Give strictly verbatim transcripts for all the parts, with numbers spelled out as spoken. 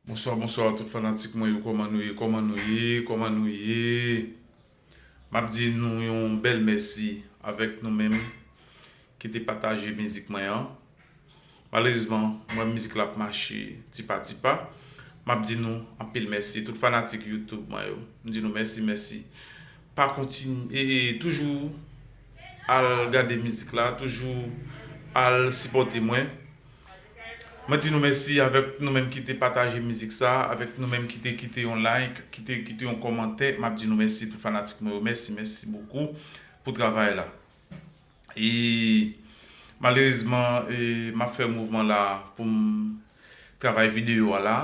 Bonswa, bonswa tout fanatik mwen yo, kòman nou ye, kòman nou ye, kòman nou ye? M ap di nou yon bèl mèsi avèk nou menm ki te pataje mizik mwen an. Malerezman, mwen mizik la ap mache tipa tipa. M ap di nou anpil mèsi, tout fanatik YouTube mwen yo. M di nou mèsi, mèsi. Pa kontinye, e, e, toujou al gade mizik la, toujou al sipòte mwen. Mwen di nou mèsi avèk nou menm ki te pataje mizik sa, avèk nou menm ki te kite yon like, ki te kite yon kòmantè. M ap di nou mèsi tout fanatik mwen yo. Mèsi, mèsi bokou pou travay la. E malerezman, e, m ap fè mouvman la pou m travay videyo a la.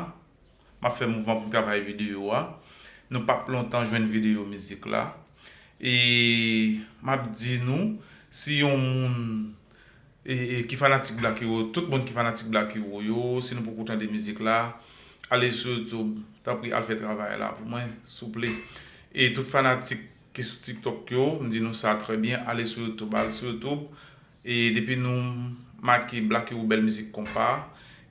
M ap fè mouvman pou m travay videyo a. Nou p ap lontan jwenn videyo mizik la. E m ap di nou, si yon moun e, e, ki fanatik Black Hero, tout moun ki fanatik Black Hero yo, si nou poko tande mizik la, ale sou YouTube, tanpri al fè travay la pou mwen, souple. E tout fanatik ki sou TikTok yo, m di nou sa trè byen, ale sou YouTube, al sou YouTube. E depi nou make Black Hero bèl mizik konpa,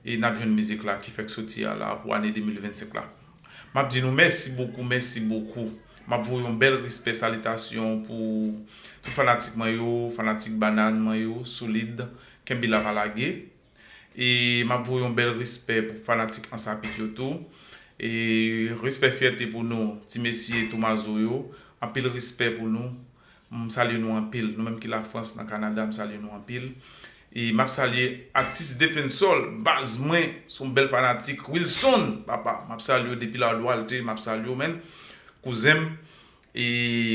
e n ap jwenn mizik la ki fèk soti a la pou ane de mil vennsenk la. M ap di nou mèsi bokou, mèsi bokou. M ap voye yon bèl respè, salitasyon pou tout fanatik mwen yo, fanatik Banàn mwen yo, solid, kenbe la pa lage. E m ap voye yon bèl respè pou fanatik Ansapit yo tou. E respè, fyète pou nou, ti mesye Tomazo yo. Anpil respè pou nou. M salye nou anpil. Nou menm ki Lafrans, nan Kanada, m salye nou anpil. E m ap salye atis Defensol, baz mwen, se yon bèl fanatik. Wilson, papa, m ap salye w depi la Duarte, m ap salye w, menn. Kouzen m, e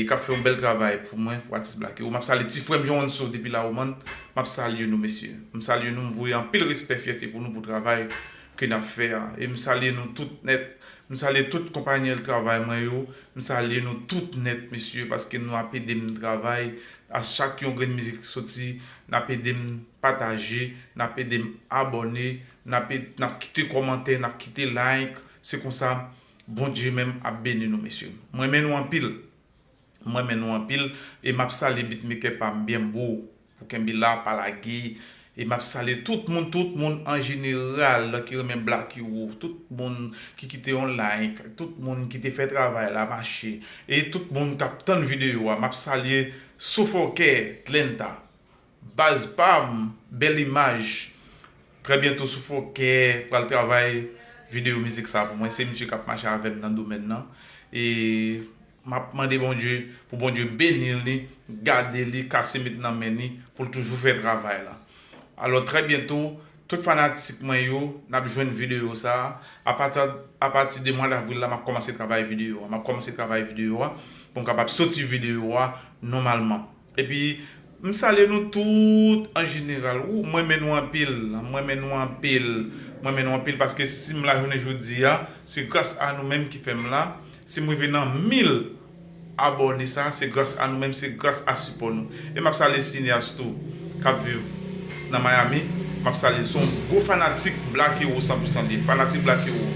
k ap fè yon bèl travay pou mwen, pou atis Black Hero. M ap salye ti frè m Jean Wonso depi la Woman. M ap salye nou, mesye. M salye nou, m voye anpil respè, fyète pou nou pou travay ke n ap fè a. E m salye nou tout nèt. M salye tout konpayi travay mwen yo. M salye nou tout nèt, mesye, paske nou ap ede m travay. A chak yon grenn mizik ki soti, n ap ede m pataje, n ap ede m abòne, n ap ed-, n ap kite kòmantè, n ap kite like. Se konsa, Bondye menm ap beni nou, mesye. M renmen nou anpil. M renmen nou anpil. E m ap salye beatmaker pa m, Byenbo, pou kenbe la, pa lage. E m ap salye tout moun, tout moun an jeneral ki renmen Black Hero, tout moun ki kite yon like, tout moun ki te fè travay la mache, e tout moun k ap tann videyo a. M ap salye Soufokè, Tlenta, baz pa m, bèl imaj. Trè byento Soufokè pral travay videyo mizik sa pou mwen. Se misye k ap mache avè m nan domèn nan. E m ap mande Bondye pou Bondye beni li, gade li, kase met nan men li, pou l toujou fè travay la. Alò, trè byento, tout fanatik mwen yo, n ap jwenn videyo sa a. Apati, apati de mwa davril la, m ap kòmanse travay videyo a. M ap kòmanse travay videyo a pou m kapab soti videyo a nòmalman. Epi, m salye nou tout an jeneral. Ou, m renmen nou anpil. M renmen nou anpil. M renmen nou anpil paske si m la jounen jodi a, se gras a nou menm ki fè m la. Si m rive nan mil abòne sa, se gras a nou menm, se gras a sipò nou. E m ap salye Sineyas tou, k ap viv nan Miami. M ap salye, se yon gwo fanatik Black Hero san pou san li ye. Fanatik Black Hero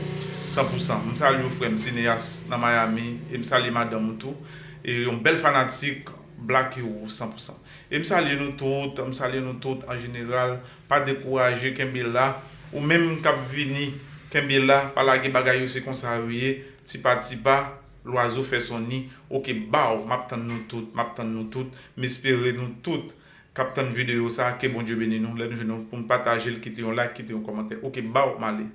san pou san. M salye w, frè m, Sineyas nan Miami. E m salye madanm ou tou. E yon bèl fanatik Black Hero san pou san. E m salye nou tout, m salye nou tout an jeneral. Pa dekouraje, kenbe la. Ou menm k ap vini, kenbe la, pa lage, bagay yo se konsa yo ye. Ti pa ti pa, lwazo fè son ni. Oke, baw, m ap tann nou tout, m ap tann nou tout. M espere nou tout k ap tann videyo sa, ke Bondye beni nou. Lè nou jwenn nou, pou n pataje l, kite yon like, kite yon kòmantè. Oke, baw, m ale.